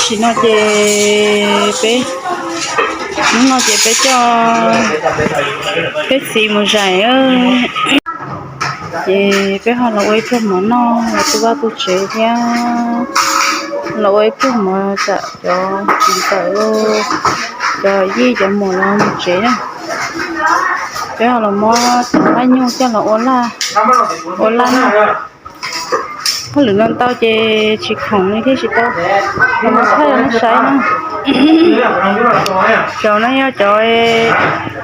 Tam sim no ces peb, hnub no ces peb coj peb txiv mus zais, ces peb ho los ua ib pluag mov noj los tu vaj tu tsev thiab, los ua ib pluag mov tsam cov txiv ntxawm, cov yij cov muam los mus tsev na. Peb ho los muab cov laj nyuj coj los ua laj, ua laj noj. Hauj lwm no ntau ces tsis khoom li thiaj tsis tau los thaij rau nej saib na. Cov no yog cov,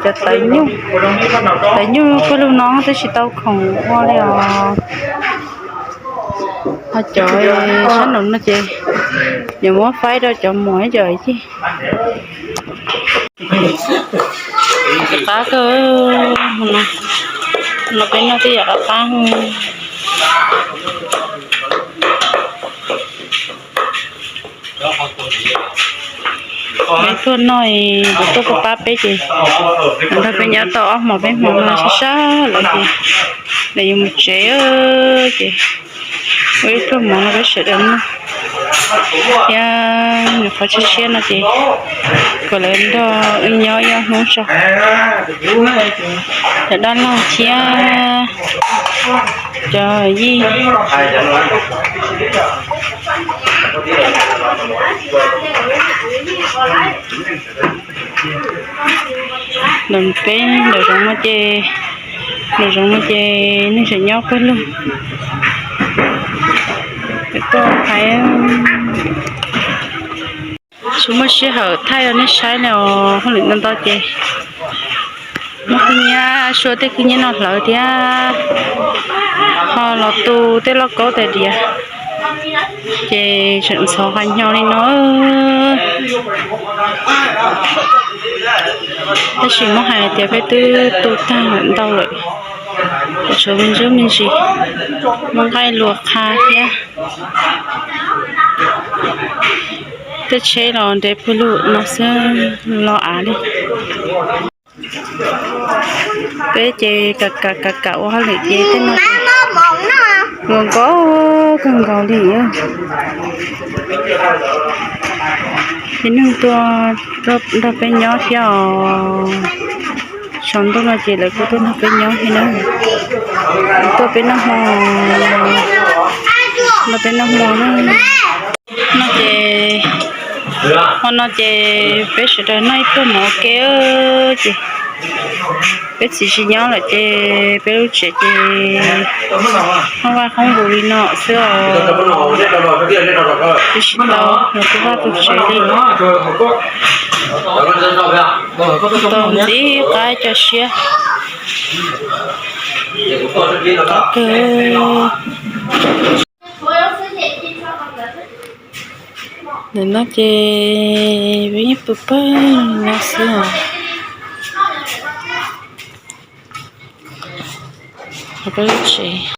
cov tawv nyuj, tawv nyuj pawg lug no twb tsis tau khoom ua li os. Ho cov sab nraum no ces yuav muab faib rau cov muam ib co yij. Qab kawg, no peb noj tej yam qab qab. Peb tuaj noj, kuv tuaj pab pab peb ces nrog peb nyob tau ob hmos peb hmos no sab sab lawm ces lawv yuav mus tsev ces ua ib pluag mov no peb sawv daws noj thiab. Nyuam qhuav tshiab tshiab no ces kom lawv nrog wb nyob ib ob hnub tso, cov dab laug thiab cov yij. Ntawm peb nraum zoov no ces, nraum zoov no ces neeg tseem nyob pawg lug. Tuaj hais, tsis muaj sij hawm thaij rau nej saib li os. Hauj lwm ntau ntau ces muab khwb nyiab, sua tej khwb nyiab no hlawv thiab ho los tu tej lauj kaub tais diav ces tseem ntxhov qhov hnyo li no. Tab sis muab hais tias peb twb tu tag lawm ntau lawm, tshuav me ntsuab me ntsis, muab nqaij luas qha thiab. Tej tsheb los nres pawg lug no xwb, los av li. Peb ces kam kam kam kam ua hauj lwm ces tej no nkaus nkaus kawg nkaus li. Ces neeg tuaj nrog peb nyob thiab os. Saum ntuj no ces lawv kuj tuaj nrog peb nyob thiab na. Tuaj peb noj hmo, nrog peb noj hmo na. No ces, hmo no ces peb sawv daws noj ib pluag mov ua ke ces peb txiv tsis nyob lawm ces peb lub tsev ces hoob vaj hoob npus li no xwb os. Peb tsis tau los tu vaj tu tsev li. Tau ntxiv qab cov siab. Qab kawg. Ntawm no ces peb yeej pw pawg no xwb os. Peb lub tsev.